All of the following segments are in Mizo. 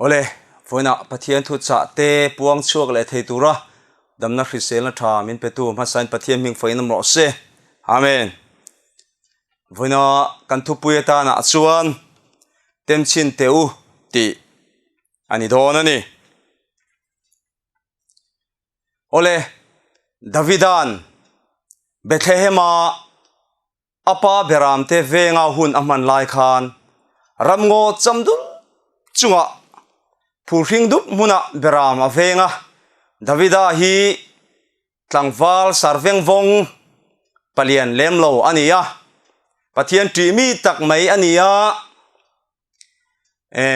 Awle, vawiinah Pathian thuchah te puang chhuak leh thei tura damna hriselna tha min petu hmasain Pathian hming fawiin awm rawh se. Amen. Vawiina kan thupui atanah chuan Temchin teh u tih a ni dawn a ni. Awle, Davida'n Bethlehema A pa beramte venga hun a hman lai khan ramngaw cham dul chungah phurhring dup hmunah beram a veng a. Davida hi tlangval sarveng vawng palian lem lo a ni a, Pathian ṭih mi tak mai a ni a. E,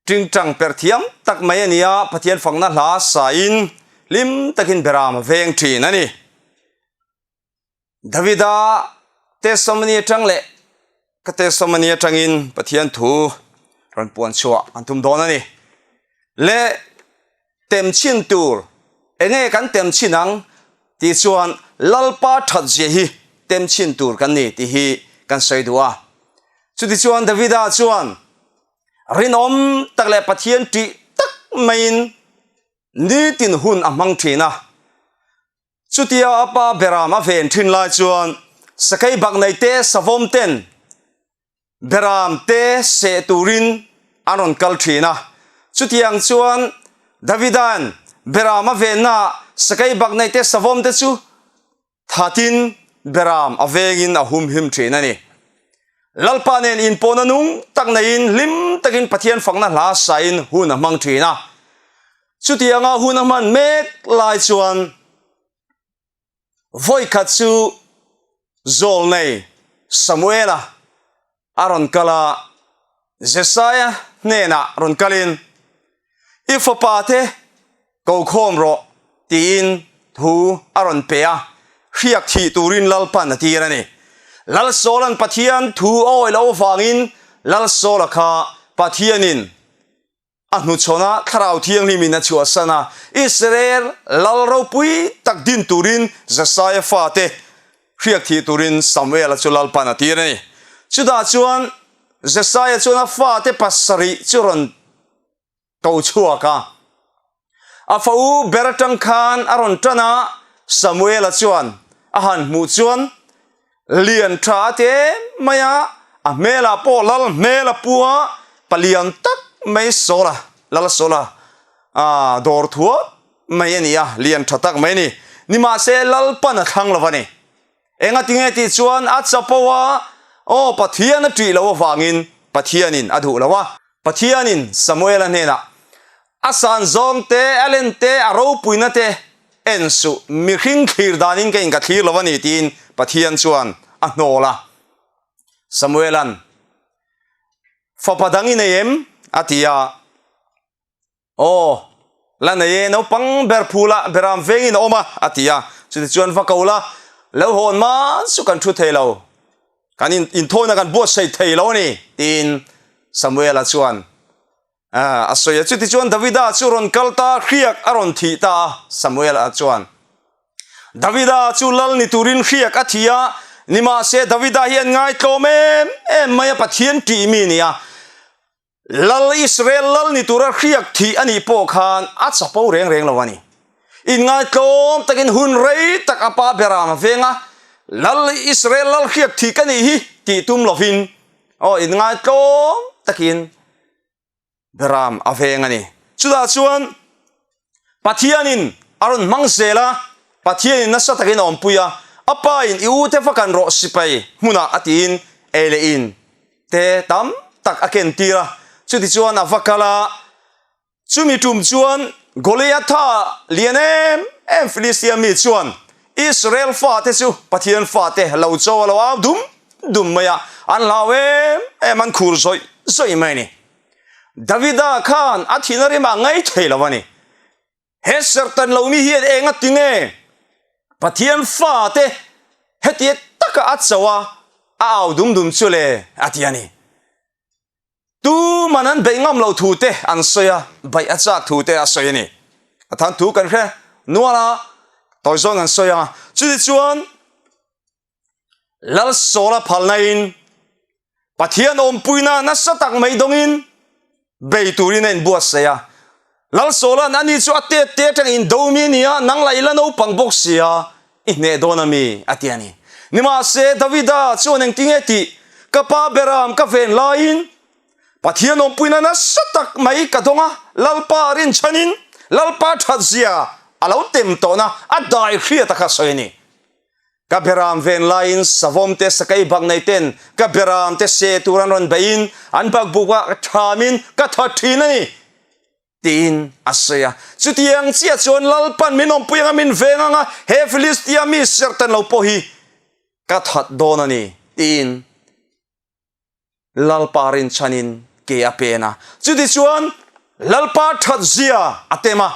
ṭingṭang perh thiam tak mai a ni a, Pathian fakna hla sain hlim takin beram a veng ṭhin a ni. Davida testimony atang leh ka testimony atangin Pathian thu rawn puan chhuah an tum dawn a ni. Le tem chhin tur enge kan tem chhin ang tih chuan Lalpa that zia hi tem chhin tur kan ni tih hi kan sawi duh a. Chuti chuan Davida chuan rinawm tak leh Pathian tih tak maiin nitin hun a hmang thin a. Chutia a pa beram a ven thin lai chuan sakei bak nei te savawm ten beram te seh turin an rawn kal thin a. Chutiang chuan Davida'n beram a vennaah sakei bak nei te savawm te chu thatin beram a vengin a humhim thin a ni. Lalpa nen inpawhna nung tak neiin hlim takin Pathian fakna hla sain hun a hmang thin a. Chutianga hun a hman mek lai chuan vawikhat chu Zawlnei Samuela a rawn kal a, Jesaia hnenah rawn kalin, I fapa te ko khawm rawh tiin thu a rawn pe a, hriak thih turin Lalpan a tir a ni. Lal Sawla'n Pathian thu a awih loh avangin Lal Sawla kha Pathianin a hnuchhawn a, Thlarau Thianghlimin a chhuahsan a, Israel lal ropui tak din turin Jesaia fate hriak thih turin Samuela chu Lalpan a tir a ni. Chutah chuan Jesaia chuan a fate pasarih chu rawn ko chhuak a. A fa u ber atang khan a rawn tan a, Samuela chuan a han hmuh chuan lian tha a ti em mai a, a hmelah pawh lal hmel a pu a, palian tak mai Sawla, Lal Sawla a dawr thuap mai a ni a, lian tha tak mai a ni. Nimahse Lalpan a thlang lo a ni. Engatinge tih chuan a chapo a, aw Pathian a ṭih loh avangin Pathianin a duh lo a. Pathianin Samuela hnenah, A san zawng te, a len te, a ropuina te en suh, mihring thlir danin ka in ka thlir lo a ni tiin Pathian chuan a hnawl a. Samuela'n, Fapa dang i nei em? a ti a. Aw, la nei e, naupang ber phula beram vengin a awm a, a ti a. Chutichuan va ko la, lo hawn man chu kan thu thei lo, kan inthawina kan buatsaih thei lo a ni, tiin Samuela chuan a sawi a. Chutichuan Davida chu rawn kal ta, hriak a rawn thih ta a, Samuela chuan. Davida chu lal ni turin hriak a thi a, nimahse Davida hi an ngaitlawm em em mai a, Pathian tih mi a ni a. Lal Israel lal ni tura hriak thih a nih pawh khan a chapo reng reng lo a ni. Inngaitlawm takin hun rei tak a pa beram a veng a, Lal Israel lal hriak thih ka nih hi tih tum lovin aw inngaitlawm takin beram a veng a ni. Chutah chuan Pathianin a rawn hmang zel a, Pathianin nasa takin a awmpui a, a pain i ute va kan rawh sipai hmunah a tiin ei leh in te tam tak a ken tir a. Chutichuan a va kal a, chumi tum chuan Goliatha lian em em Filistia mi chuan Israel fate chu Pathian fate lo cho a lo au dum dum mai a, an hlau em em an khur zawih zawih mai a ni. Davida khan a thihna rimah ngai thei lo a ni. He serhtan lo mi hian eng a ti nge? Pathian fate hetia taka a cho a, a au dum dum chu le a ti a ni. Tuman an beih ngam lo thu te an sawi a, beih a chak thu te a sawi a ni. A than thu kan hre nual a, tawi zawng an sawi a. Chutichuan Lal Sawla phalna in Pathian awmpuina nasa tak mai dawngin. Bei turin a inbuatsaih a. Lalsawla'n ani chu a tet te atang indo mi a ni a, nang lah i la naupang bawk si a, i hneh dawn a mi? a ti a ni. Nimahse, Davida chuan engtinge tih? Ka pa Beram ka ven laiin Pathian awmpuina nasa tak mai ka dawng a, Lalpa rinchhanin Lalpa thatzia a lo tem tawhna a dai hriat a kha sawi a ni. Ka beram ven laiin savawm te sakei bak nei ten ka beram te se tur an rawn beihin an bakbuk ah ka thamin ka that thin a ni tiin a sawi a. Chutiang chiah chuan Lalpan min awmpui anga min veng anga he Filistia mi serhtan lo pawh hi ka that dawn a ni tiin Lalpa rinchhanin ke a pen a. Chutichuan, Lalpa thatzia a tem a.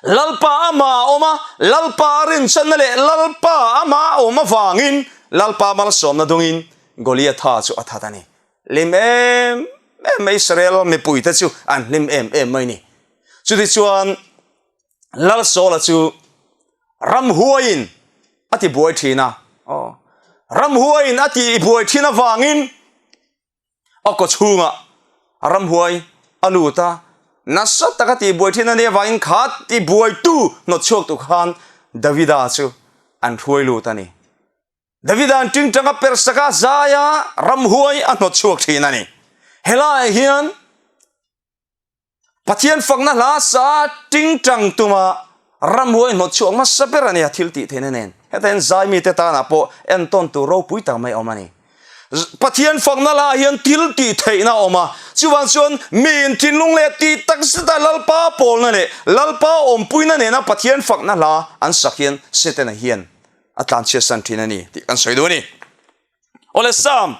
Lalpa amah a awm a, Lalpa a rinchhanna leh Lalpa amah a awm avangin Lalpa malsawmna dungin Goliatha chu a that a ni. Hlim em em mai Israel mipuite chu an hlim em em mai ni. Chutichuan, Lalsawla chu ramhuaiin a ti buai thin a. Aw. Ramhuaiin a ti buai thin avangin a kaw chhungah ramhuai a lut a. Nasa taka ti buai thin a nih avangin kha ti buaitu hnawt chhuak tu khan Davida chu an hruai lut a ni. Davida'n tingtang a perh sak a, zaia ramhuai a hnawt chhuak thin a ni. Helaiah hian Pathian fakna hla sa tingtang tuma ramhuai hnawt chhuak hmasa ber a nia thil tih theihna nen. Hetah hian zai mite tanah pawh entawn tur ropui tak mai a awm a ni. Pathian fakna hla ah hian thil tih theihna a awm a, chuvang chuan miin thinlung leh tih tak zeta Lalpa pawlna leh Lalpa awmpuina nena Pathian fakna hla an sak hian Setana hian a tlanchhiatsan thin a ni tih kan sawi duh a ni. Awle Sam,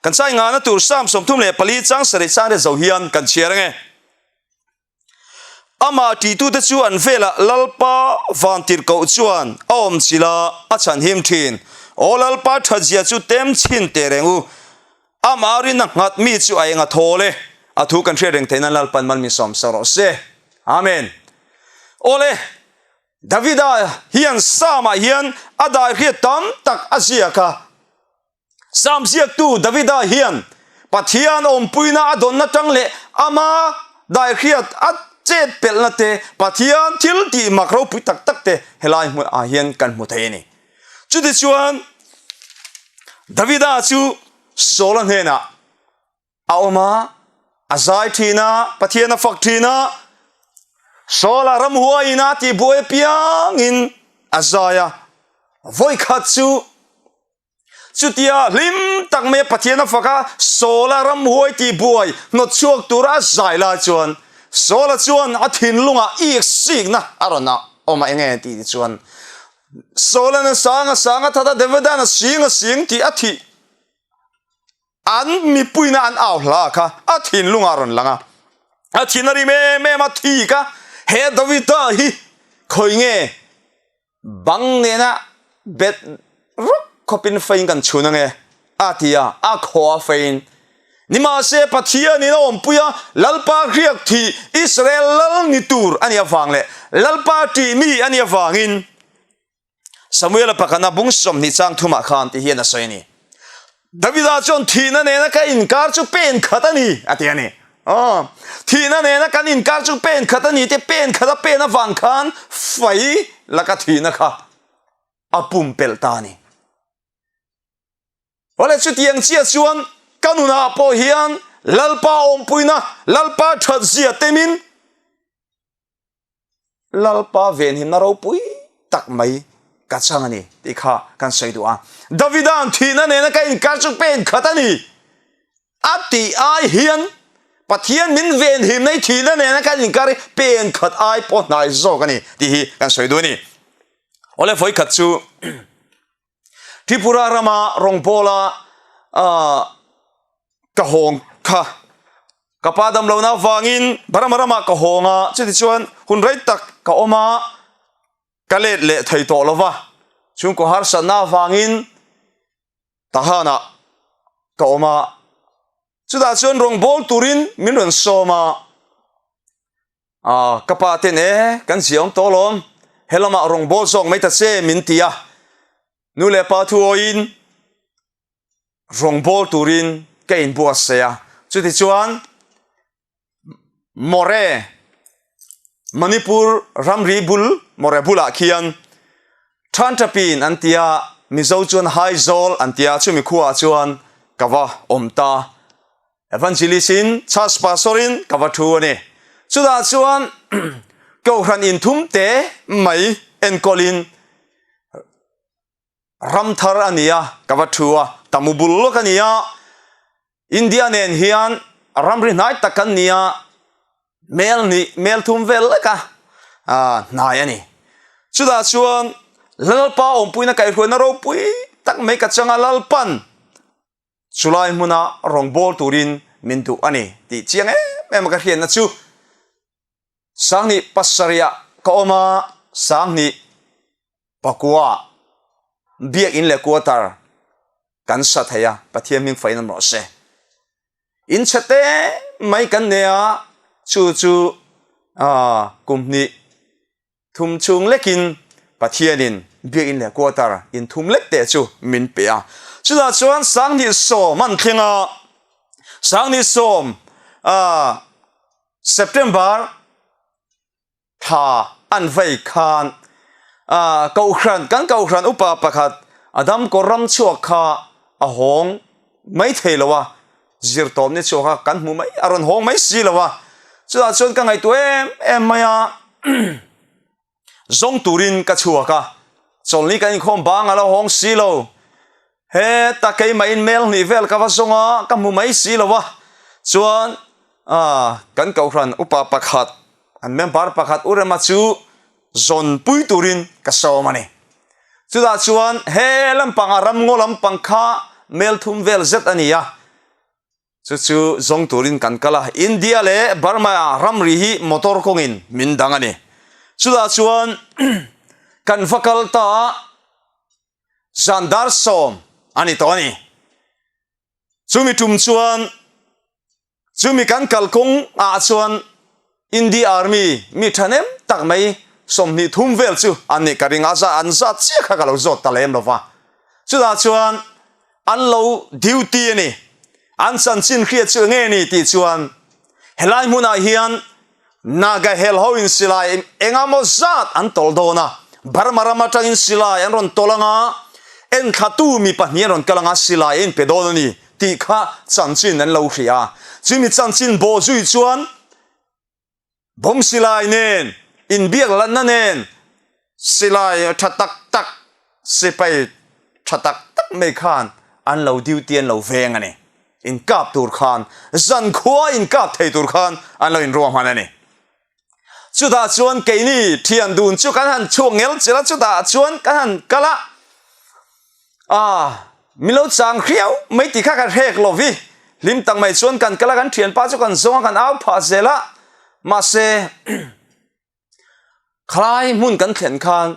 kan chai ngahna tur Sam 34 chang sarih chang riat zo hian kan chhiar ange. Amah ṭihtute chu an velah Lalpa vantirhkoh chuan a awm chilh a, a chhanhim ṭhin. Aw Lalpa ṭhatzia chu tem chhin teh reng u. Amah rinna nghat mi chu a eng a thawl e. A thu kan hriat reng theih nan Lalpan mal min sawm sa rawh se. Amen. Awle, Davida hian Psalm-ah hian a daihriat tam tak a ziak a. Psalm ziaktu Davida hian Pathian awmpuina a dawnna tang leh ama daihriat a chet pelhna te, Pathian thil tih mak ropui tak tak te helai hmunah hian kan hmu thei a ni. Chutichuan Davida chu Saula hnenah A awm a, a zai thin a, Pathian a fak thin a, Saula ramhuaiin a tihbuai apiangin a zai a. Vawikhat chu chutia hlim tak mai a Pathian a fak a, Saula ramhuai tihbuai hnawt chhuak tura a zai lai chuan Saula chuan a thinlungah iksikna a rawn awm a, enge tih chuan Saula'n a sang a sang a that a, Davida'n a sing a sing tih a thih. An mipuina an au hla kha a thinlungah a rawn lang a, a thin a rim em em a, thi kha he Davida hi khawi nge bang nena bet rawk khawpin feiin kan chhun ange a ti a, a khaw a feiin. Nimahse Pathianin a awmpui a, Lalpa hriak thih Israel lal ni tur a nih avang leh Lalpa ṭih mi a nih avangin, Samuela pakhatna bung 20 chang thumah khan ti hian a sawi a ni. Davida chuan thihna nena ka inkar chu pen khat a ni a ti a ni. Aw, thihna nena kan inkar chu pen khat a ni te pen khat a pen avang khan fai laka thihna kha a pumpelh ta a ni. Awle chutiang chiah chuan ka nunah pawh hian Lalpa awmpuina, Lalpa thatzia temin, Lalpa venhimna ropui tak mai ka chang a ni tih kha kan sawi duh a. Davida'n thihna nena ka inkar chu pen khat a ni a tih ai hian Pathian min venhimna hi thihna nena kan inkar hi pen khat ai pawh hnai zawk a ni tih hi kan sawi duh a ni. Awle vawikhat chu Tripura rama rawngbawla ka hawng kha ka pa dam lohna avangin Burma ramah ka hawng a, chutichuan hun rei tak ka awm a, ka let leh thei tawh lo va, chhungkaw harsatna avangin Tahanah ka awm a, chutah chuan rawngbâwl turin min rawn sawm a. Aw, ka pa ten e, kan ziah awm tawh alawm, he lamah rawngbâwl zawk mai ta che min ti a, nu leh pa thu awiin rawngbâwl turin ka inbuatsaih a, chutichuan More, Manipur ramri bul More bulah khian Thanthapin an tia, Mizo chuan Haizawl an tia, chumi khuaah chuan ka va awm ta. Evangelist in Church Pastor in ka va thu a ni. Chutah chuan Kohhran inthum te mai enkawlin Ram thar a ni a, ka va thu a, tamu bul lawk a ni a, India nen hian ramri hnai tak kan ni a, mel hnih, mel thum vel lek a hnai a ni. Chutah chuan Lalpa awmpuina kaihhruaina ropui tak mai ka chang a, Lalpan chulai hmuna rawngbâwl turin min duh a ni tih chiang em em a ka hriatna chu. Sanghnih pasarihah ka awm a, sanghnih pakua biakinn leh quarter kan sa thei a, Pathian hming fain awm rawh se. In chhe te mai kan nei a, chu chu kum hnih thum chhung lekin Pathianin biakinn leh quarter in thum lek te chu min pe a. Chutah chuan sanghnih sawm an thleng a, sanghnih sawm September thla an vei khan Kohhran, kan Kohhran upa pakhat Adam kawr ram chhuak kha a hawng mai thei lo a, zirtawp ni chhuak a kan hmu mai, a rawn hawng mai si lo a, chutah chuan ka ngaihtuah em em mai a, zawng turin ka chhuak a, chawlhni kan inkhawm bang a lo hawng si lo, Heta keimahin mel hnih vel ka va zawng a, ka hmu mai si lo a. Chuan kan Kohhran upa pakhat, an member pakhat U Rema chu zawn pui turin ka sawm a ni. Chutah chuan he lampanga ramngaw lampang kha mel thum vel zet a ni a. Chu chu zawng turin kan kal a, India leh Burma ramri hi motor kawngin min dang a ni. Chutah chuan kan va kal ta a. Zan dar sawm a ni tawh a ni. Chumi tum chuan chumi kan kalkawng ah chuan India Army mi thahnem tak mai 20 thum vel chu an nih ka ring a, an zat chiah kha ka lo zawt ta lem lo va. Chutah chuan an lo duty a ni. An chanchin hriat chu enge ni tih chuan helai hmunah hian Naga hel ho in silai engamaw zat an tawlh dawn a, Burma ram atangin silai an rawn tawlh anga, enthlatu mi pahnih an rawn kal anga silai a inpe dawn a ni tih kha chanchin an lo hria a. Chumi chanchin bawh zui chuan bomb silai nen, inbiak lanna nen, Silai tha tak tak, sipai tha tak tak mai khan an lo duty an lo veng a ni. Inkap tur khan, zankhua inkap thei tur khan an lo inruahman a ni. Chutah chuan keini thian dun chu kan han chhuak ngel chel a, chutah chuan kan han kal a, ah, min lo chang hriau mai tih kha ka hrek lo vi. Hlim tak mai chuan kan kal a, kan thianpa chu kan zawng a, kan au phah zel a, mahse, Khalai hmun kan thlen khan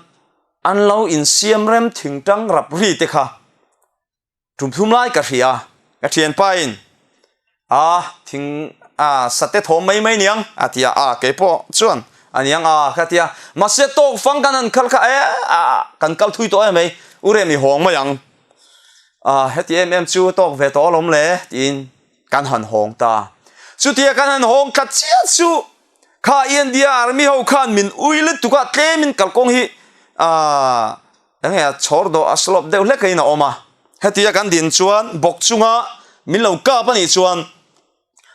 an lo insiam rem thingtang rap ri te kha tum thum lai ka hria a, ka thianpa in a thing a sate thawm mai mai niang a ti a, a keipawh chuan a niang a ka ti a, mahse tawk fang kan han kal kha e a kan kal thui tawh em mai u rem i hawng mai ang a heti em em chu tawk ve tawh alawm le tiin kan han hawng ta, chutia kan han hawng tlat chiah chu Kha India army ho khan min ui lutuk a, tlemin kalkawng hi aah eng nge a chhawr dawh a slope deuh hlek in a awm a. Hetia kan din chuan bawk chunga min lo kap a nih chuan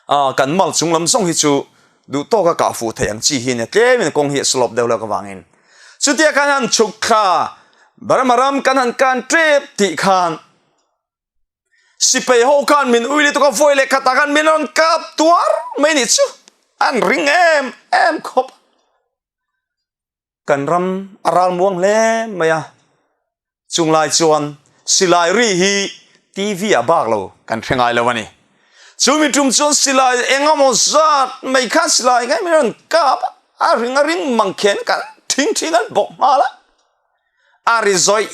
aah kan mal chung lam zawng hi chu duh tawka kah fuh theih ang chi hi a nia, tlemin kawng hi a slope deuh hlek avangin. Chutia kan han chhuk thla Burma ram kan han kan tep tih khan Sipai ho khan min ui lutuk a, vawi leh khatah khan min rawn kap tuar mai nih chu an ring em em khawp a. Kan ram a ral muang hle mai a, chunglai chuan silai ri hi TV ah bak lo kan hre ngai lo a ni. Chumi tum chuan silai eng emaw zat mai khan silai ngai min rawn kap a, a ring a ring mang khian kan thing thing an bawk nghal a. A ri zawih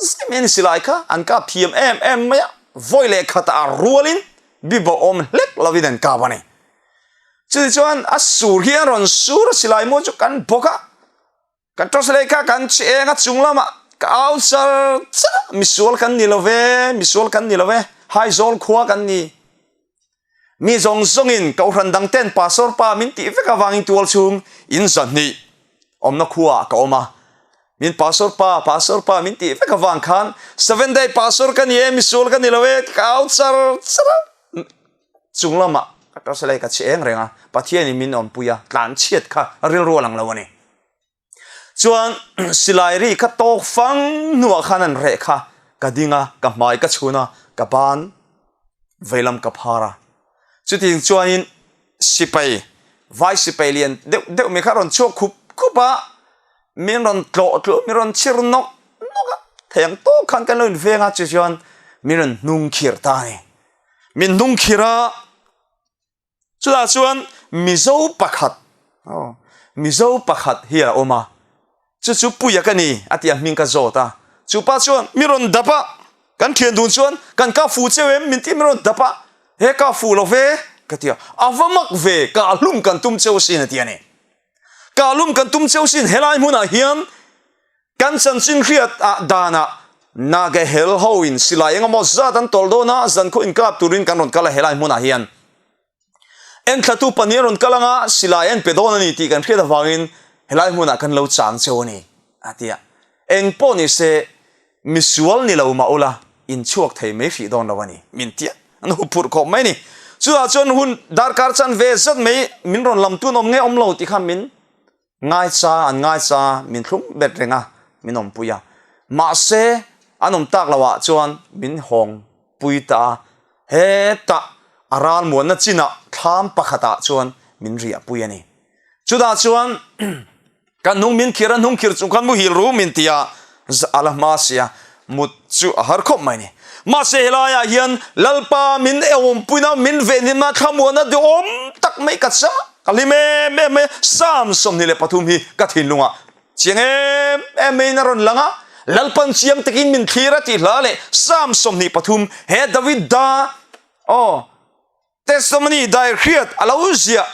zawih mai a ni silai kha an kap thiam em em mai a, vawi leh khatah a rualin bibo awm hlek lovin an kap a ni. Chutichuan a sur hi an rawn sur a silai maw chu kan bawk a, kan torch leh kha kan chhi eng a chung lamah ka au char char a, misual kan ni lo ve, misual kan ni lo ve, Haizawl khua kan ni. Mi zawng zawngin Kohhran dang ten Pastor pa min tih vek avangin tual chhung in 200 awmna khuaah ka awm a. Min Pastor pa, Pastor pa min tih vek avang khan Seventh Day Pastor ka ni e, misual ka ni lo e, ka au char char a. Chung lamah ka ṭawsel ka chhi eng reng a, Pathianin min awmpui a, tlan chhiat kha rilru a lang lo a ni. Chuan silai ri kha tawk fang hnuah khan an reh kha ka ding a, ka hmai ka chhun a, ka ban veilam ka phar a. Chutiang chuanin sipai, vai sipai lian deuh deuh mai kha a rawn chhuak khup khup a, min rawn tlawh tluh, min rawn chhir nawk nawk a, thei ang tawk khan kan lo inveng a, chu chuan min rawn hnung khir ta a ni. Min hnung khir a. Chutah chuan Mizo pakhat, aw, Mizo pakhat hi a awm a, chu chu Puia ka ni a ti a, hming ka zawt a. Chu pa chuan mi rawn dap a, kan thian dun chuan kan ka fu cheu em min ti mi rawn dap a, he ka fu lo ve ka ti a, a va mak ve, ka hlum kan tum cheu sin a ti a ni. Ka hlum kan tum cheu sin helai hmunah hian Kan chanchin hriat ah danah Naga hel ho in silai eng emaw zat an tawlh dawn a, zan khaw inkap turin kan rawn kal a helai hmunah hian enthlatu pahnih an rawn kal anga silai an pe dawn a ni tih kan hriat avangin helai hmunah kan lo chang cheu a ni a ti a. Eng pawh ni se misual ni lo mah ula in chhuak thei mai hrih dawn lo a ni min ti a, an huphurh khawp mai a ni. Chutah chuan hun darkar chan ve zat mai min rawn lam tun awm nge awm lo tih kha min Ngaicha an ngaicha min thlum bet reng a, min awmpui a. Mahse, an awm tak loh ah chuan min hawng pui ta a, hetah a ralmuanna chinah thlam pakhat ah chuan min riah pui a ni. Chutah chuan kan hnung min khir a, hnung khir chung khan muhil ru min ti a, a la hma si a, mut chu a har khawp mai ni. Mahse helaiah hian Lalpa min awmpuina, min vehnimna, thlamuanna duhawm tak mai ka chang a, ka hlim em em mai a, Psalm 23 hi ka thinlungah chiang em em maiin a rawn lang a, Lalpan chiang takin min thlir a tih hla leh Psalm 23 he Davida aw Testimony daihriat a lo ziah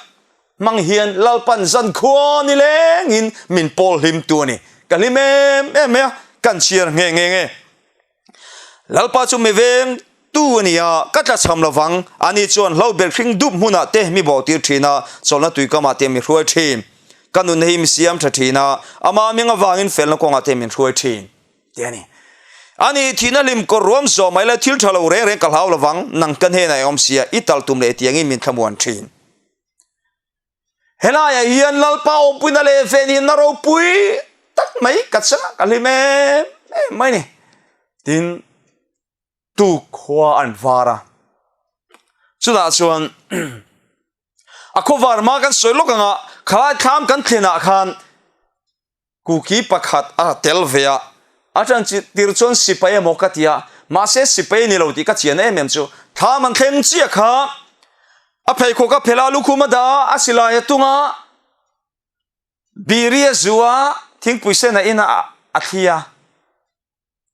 hmang hian Lalpan zankhua ni lengin min pawl hlim tu a ni. Ka hlim em em mai a, kan chhiar nghe nghe nge. Lalpa chu mi veng tu a ni a, ka tlachham lovang. Ani chuan hlo ber hring dup hmunah te mi bawhtir thin a, chawlhna tuikamah te mi hruai thin. Ka nunna hi mi siam tha thin a, ama ming avangin felna kawngah te min hruai thin. Ti a ni. Ani thihna hlim kawr ruam zawh mai la thil tha lo reng reng ka hlau lovang, nang ka hnenah i awm sia, i tal tum leh tiangin min thlamuan thin. Helaiah hian Lalpa awmpuina leh venhimna ropui tak mai ka chang a, ka hlim em em mai ni. Tin, tuk khua an var a, chutah chuan a khawvar hma kan sawi lawk anga khalai thlam kan thlenah khan Kuki pakhat a tel ve a, a ṭan tir chuan sipai emaw ka ti a, mahse sipai a ni lo tih ka chian em em chu. Thlam an thleng chiah kha a pheikhawk a phelh a, lukhum a dah a, a silai a tung a, biri a zu a, thingpui sen a in a, a thli a.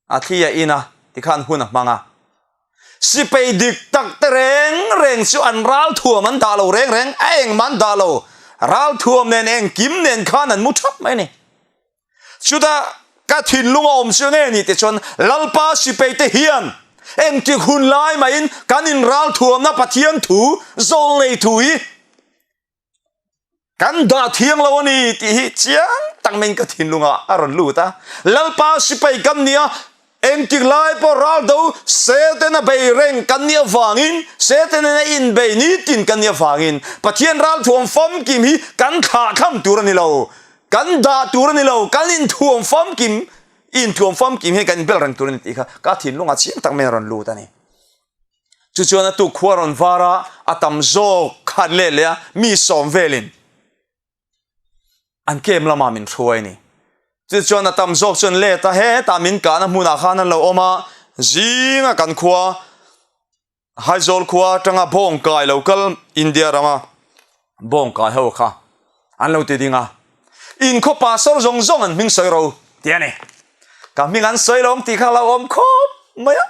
A thli a in a, tikhan hun a hmang a. Sipai dik tak te reng reng chu an ralthuam an dah lo reng reng, a engmah an dah lo. Ralthuam nen engkim nen khan an mu thap mai a ni. Chutah ka thinlung a awm chu nge ni tih chuan Lalpa sipai te hian engtik hun lai mahin kan inralthuamna Pathian thu zawlnei thu hi Kan dah thiang lo a ni tih hi chiang tak maiin ka thinlungah a rawn lut a. Lalpa sipai kan nia, engtik lai pawh raldo Satan a bei reng kan nih avangin, Satan in a inbei nitin kan nih avangin Pathian ralthuam famkim hi kan thlahthlam tur a ni lo, kan dah tur a ni lo, kan inthuam famkim, inthuam famkim hian kan inbel reng tur a ni tih kha ka thinlungah chiang tak maiin a rawn lut a ni. Chu chuan a tuk khua rawn var a, a tam zawk khan let leh a, mi sawm velin an kem lamah min hruai a ni. Chu chuan a tam zawk chuan let a, hetah min kahna hmunah khan an lo awm a, zinga kan khua Haizawl khua atanga Bawngkai lo kal India rama Bawngkai ho kha an lo ti ding a, in khaw pastor zawng zawng an hming sawi ro tih a ni. Ka hming an sawi lo ang tih kha a lo awm khawp mai a.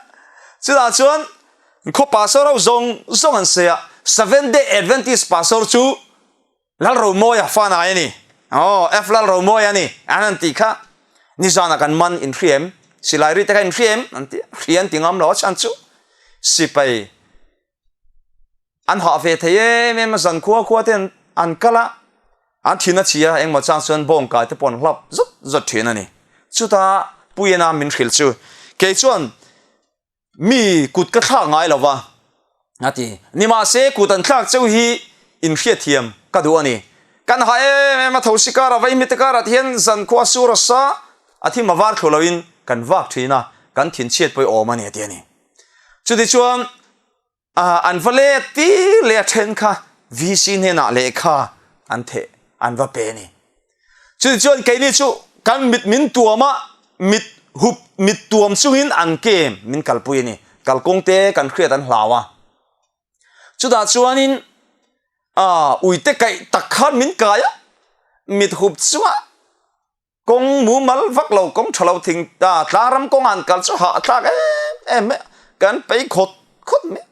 Chutah chuan khaw pastor ho zawng zawng an sawi a, Seventh Day Adventist pastor chu Lalromawia fa nai a ni. Aw, F Lalromawia a ni an han tih kha. Nizanah kan man inhria em? Silai ri te kha inhria em? An ti a, hria an ti ngam lo a chhan chu sipai. An hah ve thei em em a, zan khua khua te an kal a, an thin a chhi a, engmaw chang chuan bawng kai te pawh an hlap zawt zawt thin a ni. Chutah Puiena min hrilh chu, Kei chuan mi kut ka thlak ngai lo va, a ti. Nimahse kut an thlak cheu hi inhriatthiam ka duh a ni. Kan hah em em a, thosi karah vaihmite karah te hian zan khua sur a sa, a thim a var thlu loin kan vak thin a, kan thinchhiat pawh i awm a ni a ti a ni. Chutichuan. An va let tir leh a then kha VC hnenah lehkha an theh an va pe a ni. Chutichuan keini chu kan mit min tuam a, mit hup mit tuam chungin an kem min kalpui a ni. Kalkawng te kan hriat an hlau a. Chutah chuanin uite kaih tak khan min kai a, mit hup chunga Kawng mumal vak lo, kawng tha lo thing ta tlaram kawng an kal chu hah thlak em em mai a, kan pei khawt khawt mai a,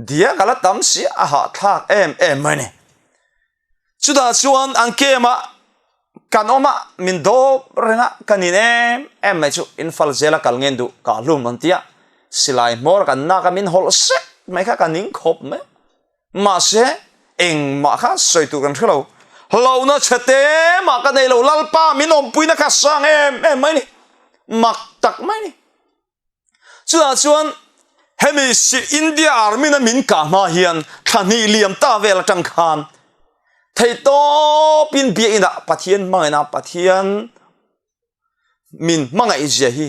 diak a la tam si a hah thlak em em mai a ni. Chutah chuan an kem ah kan awm a, min dawp reng a, ka nin em em mai chu in fal zel a kal ngen duh kah hlum an ti a, silai hmawr kan nak a min hawlh sek mai kha ka ning khawp mai a. Mahse, engmah kha sawi tur kan hre lo. Hlauhna chhe te mah ka nei lo, Lalpa min awmpuina kha sang em em mai ni. Mak tak mai ni. Chutah chuan hemi India Army na min kah hma hian thla hnih liam ta vel atang khan theihtawpin biakinah Pathian hmangaihna Pathian min hmangaih zia hi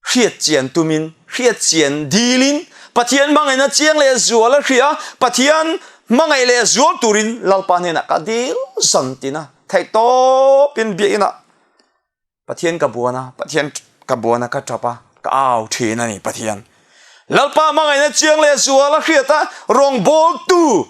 hriat chian tumin, hriat chian dilin, Pathian hmangaihna chiang leh zual a hria a, Pathian hmangaih leh zual turin Lalpa hnenah ka dil zan tin a, theih tawpin biakinah Pathian ka buan a, Pathian ka buan a, ka tap a, ka au thin a ni Pathian. Lalpa hmangaihna chiang leh zual a hriat a, rawngbawltu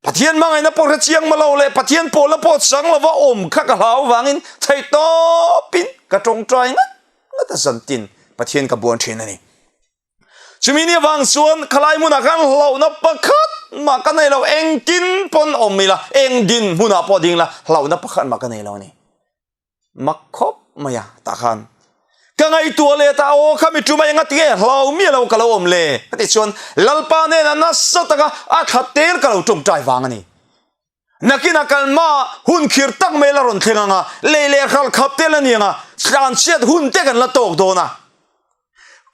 Pathian hmangaihna pawh hre chiang ma lo leh Pathian pawlna pawh chang lova awm kha ka hlau vangin theih tawpin ka tawngtai ngat ngat a zantin Pathian ka buan thin a ni. Chumi ni avang chuan khalai hmunah khan hlauhna pakhat mah ka nei lo, engtin pawn awm ila, eng din hmunah pawh ding la, hlauhna pakhat mah ka nei lo a ni. Mak khawp mai a, tah khan ka ngaihtuah leh ta, aw kha mi tum a enga tinge hlau miah lo ka lo awm le ka tih chuan Lalpa hnenah nasa taka a thla tel ka lo tawngtai vang a ni. Nakinah kalma hun khir tak mai la rawn thleng ang a, lei leh hral khap tel a ni ang a, tlanchhiat hun te kan la tawk dawn a.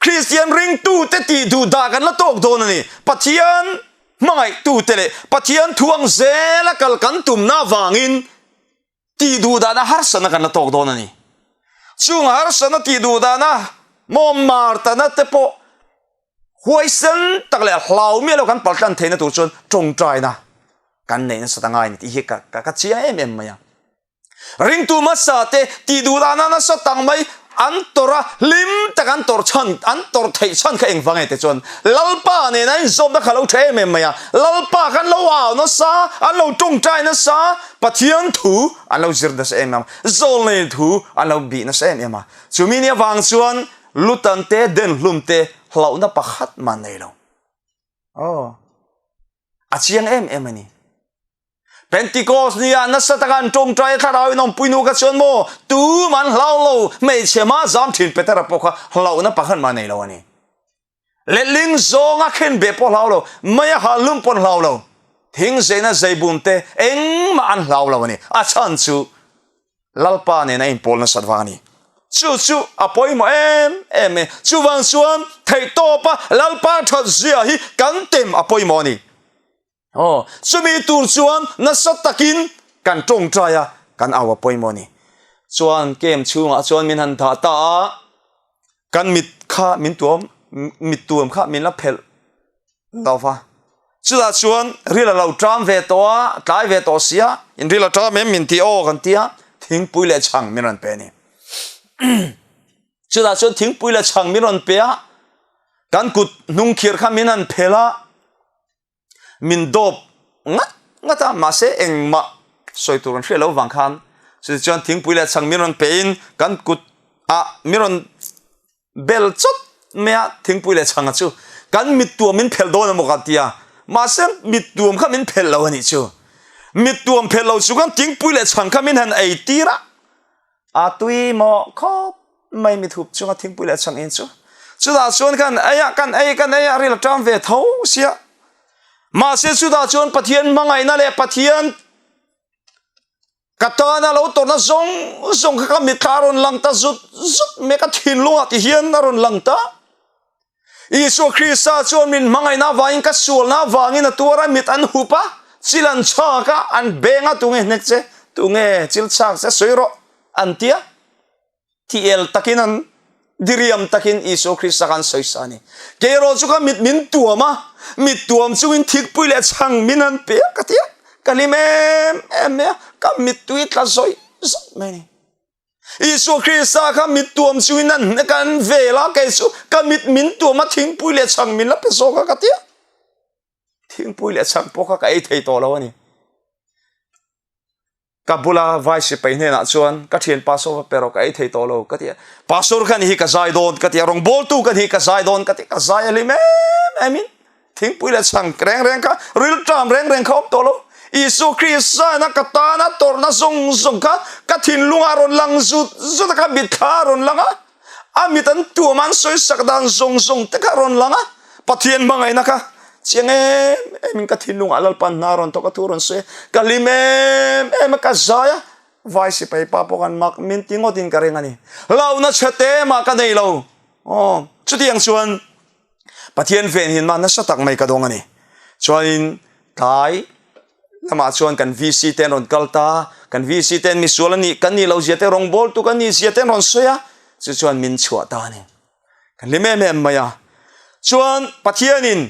Kristian ringtute tih duh dah kan la tawk dawn a ni. Pathian hmangaihtute leh Pathian thu ang zela kal kan tumna avangin Tih duh dana harsatna kan la tawk dawn a ni. Chung harsatna tih duh dana maw martana te pawh huaisen tak leh hlau miah lo kan paltlan theihna tur chuan tawngtaina kan neih nasat a ngai a ni tih hi ka ka chiang em em mai a. Ringtu hmasa te tih duh dana nasa tak mai an tawrh a, hlim tak an tawrh chhan, an tawrh theih chhan kha engvang nge te chuan Lalpa nena inzawmna kha lo tha em em mai a, Lalpa kha an lo au nasa, an lo tawngtai nasa, Pathian thu an lo zir nasa em em a, zawlnei thu an lo bih nasa em em a, chumi ni avang chuan lutan te, denhlum te hlauhna pakhat mah nei lo. Aw, a chiang em em a ni. Pentecost ni ah nasa taka an tawngtai a thlarau in awmpui nu kha chuan maw tum an hlau lo, hmeichhe mah zam thin Petera pawh kha hlauhna pakhat mah nei lo a ni. Letling zawnga khenbeh pawh hlau lo, mei a hal hlum pawh an hlau lo, thing zeina zeibum te engmah an hlau lo a ni. A chhan chu Lalpa nen a inpawl nasat vang a ni. Chu chu a pawimawh em em e. Chuvang chuan theihtawpa Lalpa that zia hi kan tem a pawimawh a ni. Aw, chumi tur chuan nasa takin kan tawngtai a, kan au a pawimawh a ni. Chuan camp chhungah chuan min han dah ta a, kan mit kha min tuam, mit tuam kha min la phelh lo va. Chutah chuan ril a lo ṭam ve tawh a, tlai ve tawh si a, in ril a ṭam em min ti aw kan ti a, thingpui leh chhang min rawn pe a ni. Chutah chuan thingpui leh chhang min rawn pe a, kan kut hnung khirh kha min han phelh a, Min dawp ngat ngat a, mahse engmah sawi tur an hriat loh vang khan chutichuan thingpui leh chhang min rawn pein kan kut ah min rawn bel chawt mai a, thingpui leh chhanga chu kan mittuam min phelh dawn emaw ka ti a, mahse mittuam kha min phelh lo a nih chu. Mittuam phelh lo chu kan thingpui leh chhang kha min han ei tir a, A tui maw khawp mai mithup chunga thingpui leh chhang in chu. Chutah chuan kan ei a, kan ei kan ei a, ril a ṭam ve tho sia. Mahse chutah chuan Pathian hmangaihna leh Pathian ka tana lo tawrhna zawng zawng kha ka mitthla a rawn lang ta zut zut mai a, ka thinlungah ti hian a rawn lang ta. Isua Krista chuan min hmangaihna avangin ka sualna avangin a tuar a, mit an hup a, chil an chhak a, an beng a, tunge hnek che, tunge chil chhak che sawi rawh an ti a. Thiel takin an diriam takin Isua Krista kha an sawisa a ni. Kei erawh chu ka mit min tuam a, mit tuam chungin thikpui leh chhang min han pe a ka ti a, ka hlim em em mai a, ka mittui tla zawih zawih mai a ni. Isua Krista kha mit tuam chungin an hnek a, an vel a, kei chu ka mit min tuam a, thingpui leh chhang min la pe zawk a ka ti a. Thingpui leh chhang pawh kha ka ei thei tawh lo a ni. Ka bula vai sipai hnenah chuan ka thian pastor va pe rawh ka ei thei tawh lo ka ti a, pastor khan hi ka zai dawn ka ti a, rawngbawltu khan hi ka zai dawn ka ti a, ka zai a hlim em em in thingpui leh chhang reng reng kha rilṭam reng reng kha awm tawh lo. Isua Krista ina ka tana tawrhna zawng zawng kha ka thinlungah a rawn lang zut zut a, ka mitthla a rawn lang a, A mit an tuam an sawi sak dan zawng zawng te kha a rawn lang a, Pathian hmangaihna kha chiang em em in ka thinlungah Lalpan hna a rawn thawk a, thu a rawn sawi a, ka hlim em em a, ka zai a, vai sipai pa pawh khan mak min ti ngawt in ka ring a ni. Hlauhna chhe te mah ka nei lo. Aw, chutiang chuan Pathian venhin mah nasa tak mai ka dawng a ni. Chuanin tlai lamah chuan kan VC te an rawn kal ta, kan VC te an misual a nih kan nih loh zia te rawngbawltu kan nih zia te an rawn sawi a, chu chuan min chhuah ta a ni. Kan hlim em em mai a. Chuan Pathianin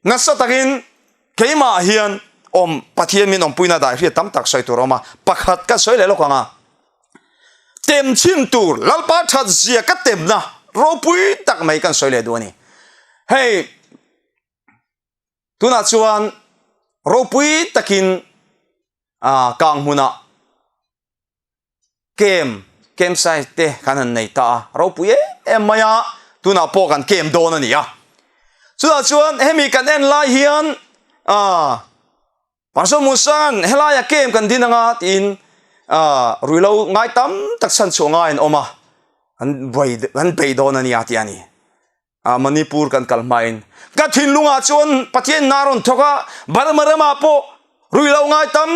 nasa takin keimah hian awm Pathian min awmpuina dai hriat tam tak sawi tur a awm a, pakhat ka sawi leh lawk ang a. Tem chhin tur Lalpa that zia ka temna ropui tak mai kan sawi leh duh a ni. Hei tunah chuan ropui takin kang hmunah kem campsite te kan han nei ta a, ropui em em mai a, tunah pawh kan kem dawn a ni a. Chutah chuan hemi kan en lai hian Pastor Musa'n helaia kem kan din anga tiin ruilo ngai tam tak chhan chhuah ngai an awm a, an buai an bei dawn a nia tih a ni. Manipur kan kal hmain ka thinlungah chuan Pathian hna rawn thawk a, Burma ramah pawh ruilo ngai tam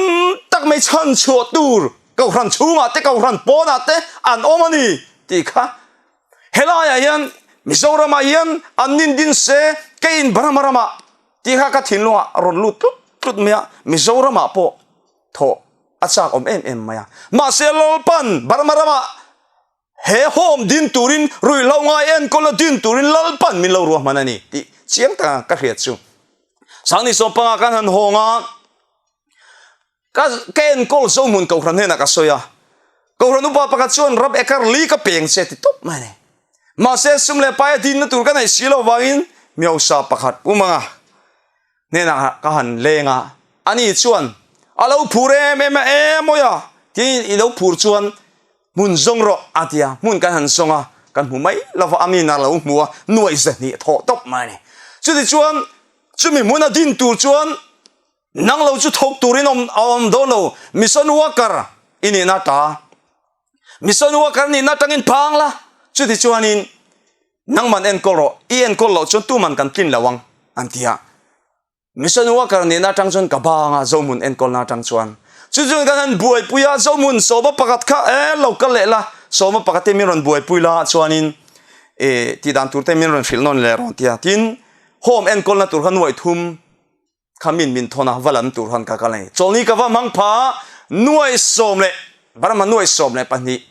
tak mai chhan chhuah tur Kohhran chhungah te Kohhran pawnah te an awm a ni tih kha helaiah hian Mizoramah hian an nin din se keiin Burma ramah Tih kha ka thinlungah a rawn lut tlut tlut mai a, Mizoramah pawh thawh a chak awm em em mai a. Mahse Lalpan Burma ramah he home din turin ruihhlo ngai enkawlna din turin Lalpan min lo ruahman a ni tih chiang taka ka hriat chu. Sangni sawmpanga kan han hawng a. Ka ka enkawl Zohmun Kohhran hnenah ka sawi a, Kohhran upa pakhat chuan rab ekar li ka peng che ti tawp mai a ni. Mahse sum leh paia dinna tur ka neih si lo vangin miosa pakhat pumanga hnenah ka han leng a, ani chuan a lo phur em em a, e mawi a, tiin i lo phur chuan hmun zawng rawh a ti a, hmun kan han zawng a, kan hmu mai lova a min a lo hmu a, nuaih zahnih thawh tawp mai a ni. Chutichuan chumi hmuna din tur chuan Nang lo chu thawk turin awm a awm dawn lo, mission worker i nihna ta. Mission worker nihna atangin phang la, chuti chuanin nangman enkawl rawh, i enkawl loh chuan tuman kan tlin lo ang, an ti a. Mission worker nihna atang chuan ka bang a, Zohmun enkawlna atang chuan. Chu chuan kan han buaipui a, Zohmun sawma pakhat kha e lo kal leh la, sawma pakhat te min rawn buaipui la chuanin e tihdan tur te min rawn hrilh nawn leh rawn ti a. Tin, home enkawlna tur kha nuaih thum Kha min min thawn a, va lam tur han ka kal a ni. Chawlhni ka va hmang pha a, nuaih sawm leh Burma nuaih 12,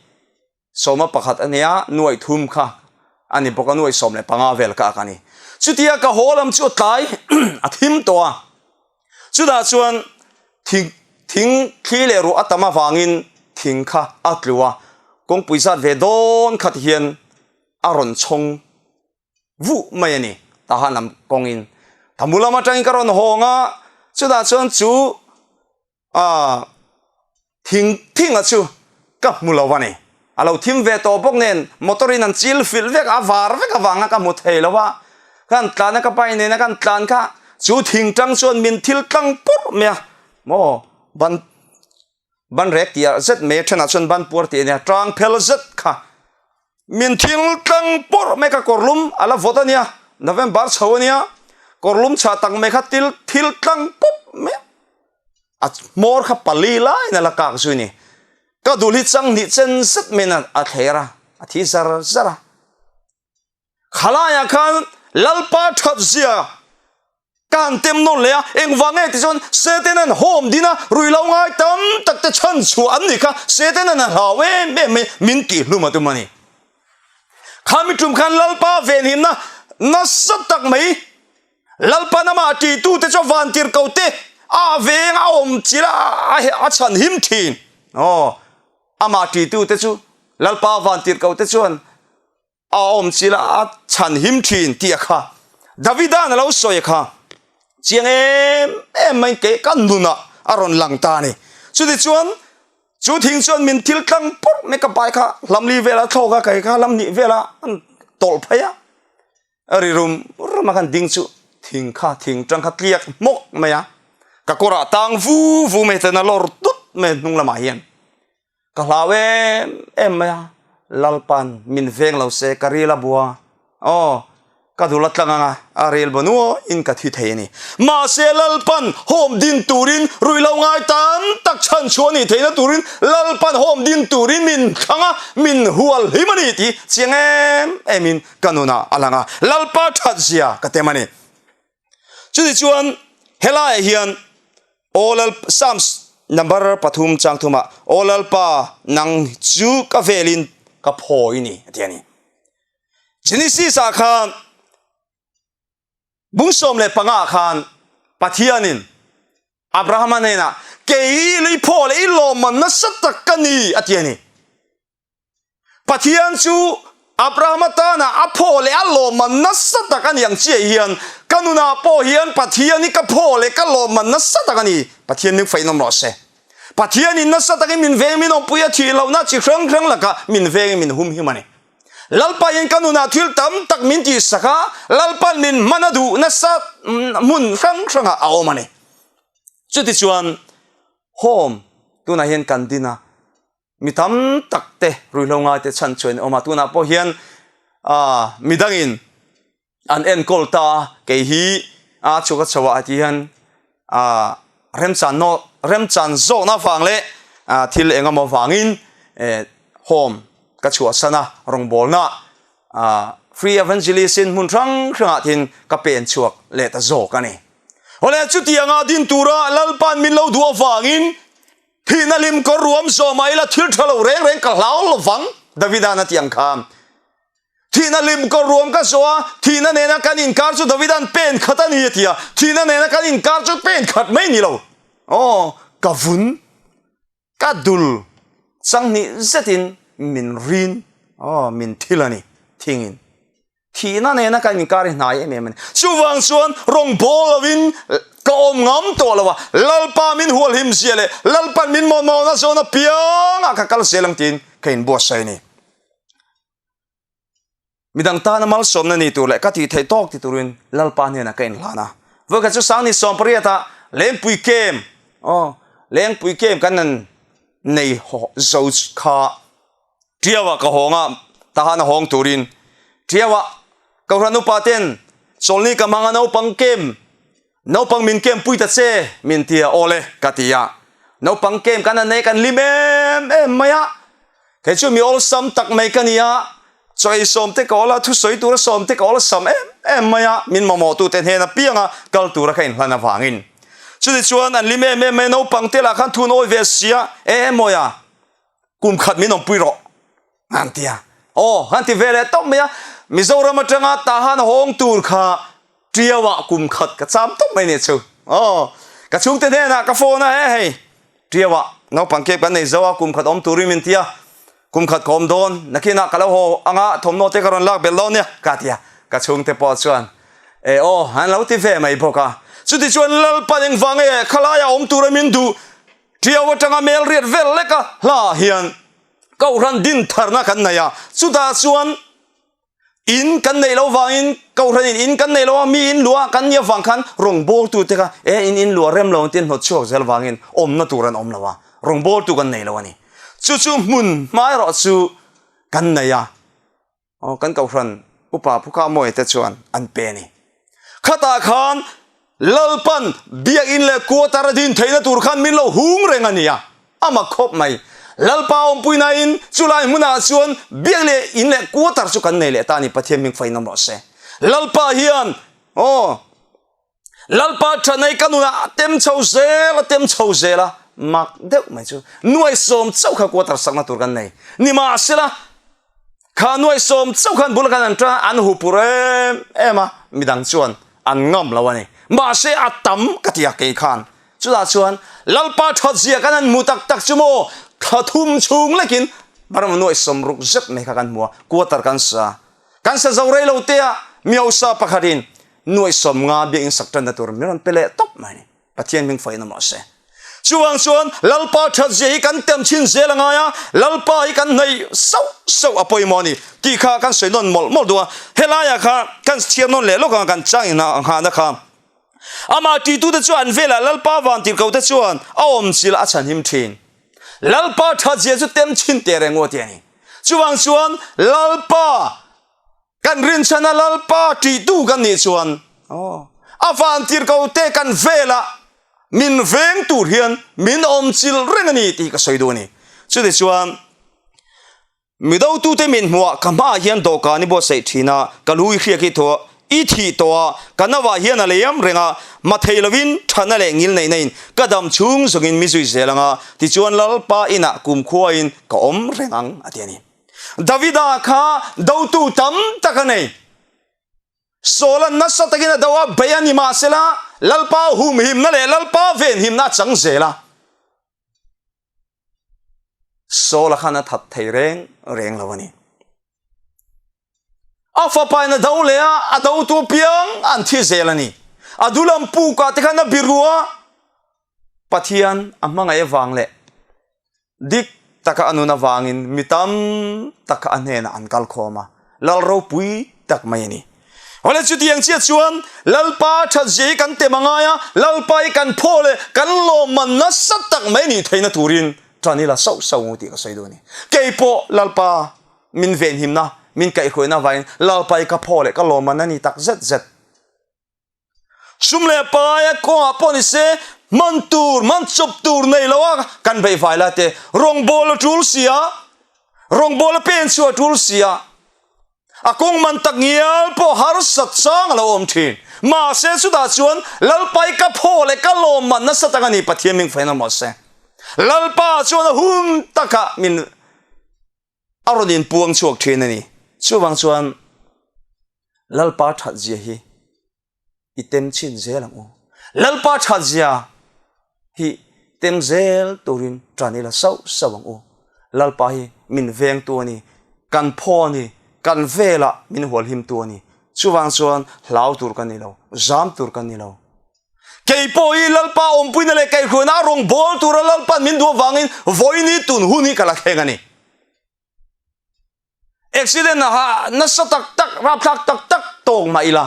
sawma pakhat a nia, nuaih thum kha a ni bawk a, nuaih 15 vel ka ak a ni. Chutia ka haw lam chu a tlai a thim tawh a, chutah chuan thing thing thli leh ruah a tam avangin thing kha a tlu a, kawngpui zat ve dawn khat hian a rawn chhawng Vuh mai a ni, Tahan lam kawngin Thamu lam atangin ka rawn hawng a, chutah chuan chu ah thing thinga chu ka hmu lo a ni. A lo thim ve tawh bawk nen motor in an chil filh vek a, a var vek avanga ka hmu thei lo a, ka han tlan a ka pa in nena ka han tlan kha chu thing tang chuan min thil tlang pawrh mai a, maw ban ban rek tih ah zet mai a thenah chuan ban puar tih a nia, tang phel zet kha min thil tlang pawrh mai ka kawrlum a la vawt a nia, November chho a nia, Kawrlum chhah tak mai kha til thil tlang pawp mai a. A hmawr kha pali laiin a la kak zui a ni. Ka dul hi chang hnih chen zet maiin a thler a, a thi zar zar a. Khalaiah khan Lalpa that zia ka han tem nawn leh a, engvang nge ti chuan Setanan home din a, ruihlo ngai tam tak te chhan chhuah an nih kha Setanan a hlau em em mai min tih hlum a tum a ni. Khami tum khan Lalpa venhimna nasa tak mai Lalpa namah titute chu vantirhko te a veng a awm chilh a, a chhan him thin. Aw, amah titute chu Lalpa vantirhko te chuan A awm chilh a, a chhan him thin tih a kha. Davida'n a lo sawi a kha. Chiang em em mai kei ka nunah a rawn lang ta a ni. Chutichuan chu thing chuan min thil tlang pawrh mai ka bai kha hlamli vela thlawk a, kei kha hlamhnih vela an tawlh phei a. A ri rum rum a khan ding chu thing kha thing tang kha tliak hmawk mai a. Ka kawrah tang vu vu mai ten a lawr tut mai hnung lamah hian. Ka hlau em em mai a, Lalpan min veng lo se ka ril a bua, aw, ka dul a tlang ang a, a ril bu nuain ka thi thei a ni. Mahse Lalpan home din turin ruihlo ngai tam tak chhan chhuah a nih theihna turin Lalpan home din turin min thlang a, min hual hlim a ni tih chiang em emin ka nunah a lang a, Lalpa that zia ka tem a ni. Chutichuan helaiah hian Aw Lal, Psalms number pathum chang thumah, Aw Lalpa, nang chu ka velin ka phawi i ni, a ti a ni. Genesis ah khan bung 15 ah khan Pathianin Abrahama hnenah, Kei i phaw leh i lawmman nasa tak ka ni, a ti a ni. Pathian chu Abrahama tana a phaw leh a lawmman nasa tak a ni ang chiah hian ka nunah pawh hian Pathian hi ka phaw leh ka lawmman nasa tak a ni. Pathian ning feihnawm rawh se. Pathianin nasa takin min veng min awmpui a thih lohna chi hrang hrang lakah min vengin min humhim a ni. Lalpa hian ka nunah thil tam tak min tihsak a, Lalpa'n min hman a duh nasa hmun hrang hrangah a awm a ni. Chutichuan home tunah hian kan din a. Mi tam tak te ruihhlo ngai te chhan chuan awm a, tunah pawh hian mi dangin an enkawl ta a, kei hi a chhuak a chho ah ti hian remchan naw remchan zawkna avang leh thil eng emaw vangin home ka chhuahsan a, rawngbawlna free evangelist in hmun hrang hrangah tin ka pen chhuak leh ta zawk a ni. Awle chutianga din tura Lalpa'n min lo duh avangin Thihna hlim kawr ruam zawh mah ila thil tha lo reng reng ka hlau lovang, Davida'n a ti ang kha. Thihna hlim kawr ruam ka zawh a, thihna nena kan inkar chu Davida'n pen khat a ni a ti a, thihna nena kan inkar chu pen khat mai ni lo. Aw, ka vun, ka dul changhnih zetin min rin, aw, min thil a ni, thingin. Thihna nena kan inkar hi hnai em em a ni. Chuvang chuan rawngbâwl lovin ka awm ngam tawh lo a, Lalpa min hualhim zia leh Lalpan min mawhmawhna zawn apiangah ka kal zel ang tiin ka inbuatsaih a ni. Midang tana malsawmna ni tur leh ka tih theih tawk ti turin Lalpa hnenah ka inhlan a. Vawikhat chu Sangni sawmpariatah Lengpui Camp, aw, Lengpui Camp kan han nei zo kha Tiauah ka hawng a, tahan a hawng turin. Tiauah Kohhran upa ten chawlhni ka hmang a naupang kem, naupang min kem pui ta che min ti a, awle ka ti a. Naupang kem kan han nei kan hlim em em mai a, kei chu mi awlsam tak mai ka ni a, chaw ei sawm te ka awl a, thusawi tura sawm te ka awlsam em em mai a, min mamawh tute hnen apianga kal tura ka inhlan avangin. Chutichuan an hlim em em mai a, naupang te lah khan thun awi ve sia, e mawia, kum khat min awmpui rawh an ti a aw an ti ve leh tawp mai a Mizoram atanga Tahan hawng tur kha Tiauah kum khat ka cham tawp mai nih chu aw ka chhungte hnenah ka phone a he hei Tiauah naupang kep kan nei zo a kum khat awm turin min ti a kum khat ka awm dawn nakinah ka lo haw anga thawmhnaw te ka rawn lak belh dawn nia ka ti a ka chhungte pawh chuan e aw an lo ti ve mai bawk a chutichuan Lalpan engvang nge khalaiah awm tura min duh Tiau atanga mel riat vel lek a hla hian Kohhran din tharna kan nei a, chutah chuan in kan neih loh vangin Kohhranin in kan neih loh a, mi in luah kan nih avang khan rawngbawltute kha e in in luah rem lo ang tiin hnawt chhuak zel vangin awmna tur an awm lo a, rawngbawltu kan nei lo a ni. Chu chu hmun hma erawh chu kan nei a. Aw, kan Kohhran upa Phuka Mawite chuan an pe a ni. Khatah khan Lalpan biakinn leh quarter a din theihna tur khan min lo hung reng a nia. A mak khawp mai. Lalpa awmpuinain chulai hmunah chuan biak leh in leh quarter chu kan nei leh ta a ni Pathian hming fain awm rawh se. Lalpa hian aw Lalpa thatna hi ka nunah a tem chho zel a tem chho zel a mak deuh mai chu nuaisawm chauh kha quarter sakna tur kan nei. Nimahsela Kha nuaisawm chauh khan bul khan an tan an hupur em em a, midang chuan an ngam lo a ni. Mahse a tam ka ti a kei khan. Chutah chuan Lalpa that zia kan han hmu tak tak chu maw thla thum chhung lekin Barma nuaisawm ruk zet mai kha kan hmu a, quarter kan sa. Kan sa zo rei lo te a, mi hausa pakhatin nuaisawm nga biakinn sak tanna tur min rawn pe leh tawp mai a ni. Pathian hming fain awm rawh se. Chuvang chuan Lalpa thatzia hi kan tem chhin zel a ngai a, Lalpa hi kan hnaih sauh sauh a pawimawh a ni tih kha kan sawi nawn mawlh mawlh duh a. Helaiah kha kan chhiar nawn leh lawk ang kan chang inghahna kha. Amah titute chu an velah Lalpa vantirhkohte chuan a awm chilh a chhanhim thin. Lalpa thatzia chu tem chhin teh reng u a ti a ni. Chuvang chuan Lalpa Kan rinchhana Lalpa ṭihtu kan nih chuan a vantirhkote kan velah min veng tur hian min awm chilh reng a ni tih ka sawi duh a ni. Chutichuan, Midotute min hmuah ka hmaah hian dawhkan i buatsaih ṭhin a, ka lu i hriak i thaw i thih tawh a, ka nauah hian a liam reng a, ma thei lovin ṭhatna leh ngil neihna in ka dam chhung zawngin mi zui zel ang a, tichuan Lalpa inah kumkhuain ka awm reng ang a ti a ni. Davida kha dotu tam tak a nei. Saul-a nasa takin a do a, bei a ni mahsela Lalpa humhimna leh Lalpa venhimna a chang zel a. Saul-a khan a that thei reng reng lo a ni. A fapain a do leh a, a dotu apiang an thi zel a ni. A dulam pukah te khan a biru a, Pathian a hmangaih avang leh Dik taka a nun avangin mi tam tak kha a hnenah an kal khawm a, lal ropui tak mai a ni. Awle chutiang chiah chuan Lalpa thatzia hi kan tem a ngai a, Lalpa hi kan phaw leh kan lawmman nasa tak mai nih theihna turin tan ila sauh sauh ngu tih ka sawi duh a ni. Kei pawh Lalpa min venhimna, min kaihhruaina avangin Lalpa hi ka phaw leh ka lawmman a ni tak zet zet. Sum leh paia kawngah pawh ni se, hman tur, hman chawp tur nei lo a kan beih vai lai te, rawngbâwl a ṭul si a, rawngbâwl a pen chhuah a ṭul si a, a kawng man tak ngial pawh harsat chang a lo awm ṭhin. Mahse, chutah chuan Lalpa i ka phaw leh ka lawmman nasa tak a ni, Pathian ming fain awm rawh se. Lalpa chuan a hun takah min a rawn inpuang chhuak ṭhin a ni. Chuvang chuan Lalpa ṭhatzia hi i tem chhin zel ang u. Lalpa ṭhatzia hi tem zel turin ṭan ila sauh sauh ang u. Lalpa hi min vengtu a ni, kan phaw a ni, kan velah min hualhimtu a ni. Chuvang chuan hlau tur kan ni lo, zam tur kan ni lo. Kei pawh hi Lalpa awmpuina leh kaihhruaina a rawn bawl tura Lalpa'n min duh avangin vawiin hi tun hun hi ka la thleng a ni. Accident a ha nasa tak tak, rapthlak tak tak tawk mah ila,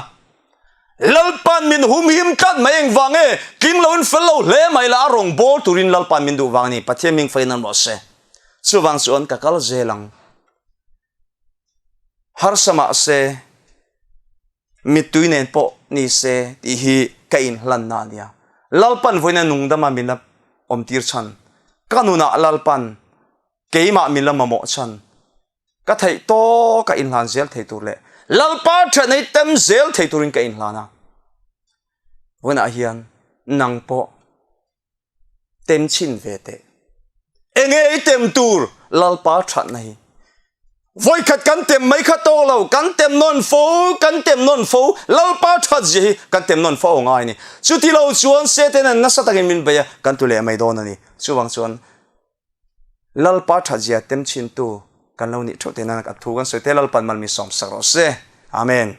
Lalpa'n min humhim tlat mai engvang nge tling loin fel lo hle mah ila a rawn bawl turin Lalpa'n min duh vang a ni. Pathian ming fain an rawh se. Chuvang chuan ka kal zel ang. Harsa mah se. Mittui nen pawh ni se tih hi ka inhlanna a nia. Lalpan vawiina nungdama min la awmtir chhan, ka nunah Lalpan keimah min la mamawh chhan, ka theih tawka inhlan zel thei tur leh Lalpa thatna hi tem zel thei turin ka inhlan a. Vawiinah hian nang pawh Tem chhin ve teh. Enge i tem tur Lalpa thatna hi. Vawikhat kan tem mai kha tawk lo, kan tem nawn fo, kan tem nawn fo, Lalpa that zia hi kan tem nawn fo ngai a ni. Chuti lo chuan Satan an nasa takin min bei a, kan tu leh mai dawn a ni. Chuvang chuan Lalpa that zia tem chhin tu kan lo nih theuh te nan a thu kan sawi te Lalpan mal min sawmsak rawh se. Amen.